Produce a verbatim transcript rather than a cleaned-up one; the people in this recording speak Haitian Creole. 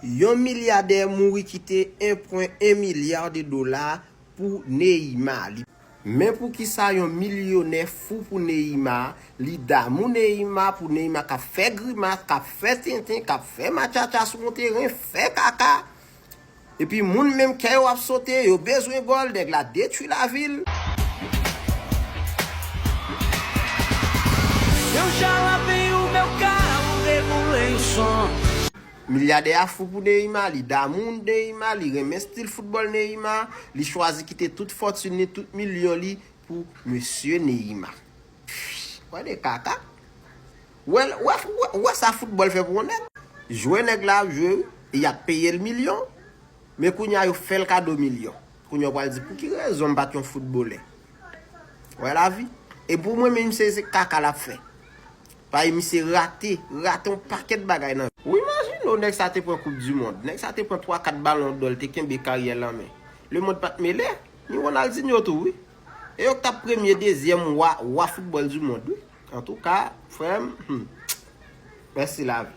Yon milyadè mouri kite en pwen en milya de dola pou Neymar. Li Men poukisa yon milyonè fou pou Neymar, li damou Neymar, pou Neymar k ap fè grimas, k ap fè tenten, k ap fè matchatcha sou yon teren, fè kaka. Epi moun menm kè yo ap sote, yo bezwen gòl, nèg la detwi lavi l. Eu já lavei o meu carro, regulei o som. Milyadè a fou pou Neymar, li damou Neymar, li renmen stil foutbòl Neymar, li chwazi kite tout fòtin li, tout milyon li pou mesye Neymar. Wè de kaka. Wè, wè, wè, wè sa foutbòl fè pou yon nèg. Jwe nèg la ap jwe wi, e y ap peye l milyon, men kounye a yo fè l kado milyon. Kounye a w pral di pou ki rezon m pa t yon foutbolè. Wè lavi. E pou mwen menm se, se kaka l ap fè. Paske misye rate, rate yon pakèt bagay nan. Ou imajine w nèg sa te pran koup di mond, nèg sa te pran twa kat balon dò, l te kenbe karyè l nan men. Lemond pa t mele, ni Ronaldinho tou wi. E yo k t ap premye, dezyèm wa, wa foutbòl di mond wi. Antouka, frè m, hmm, mèsi lavi.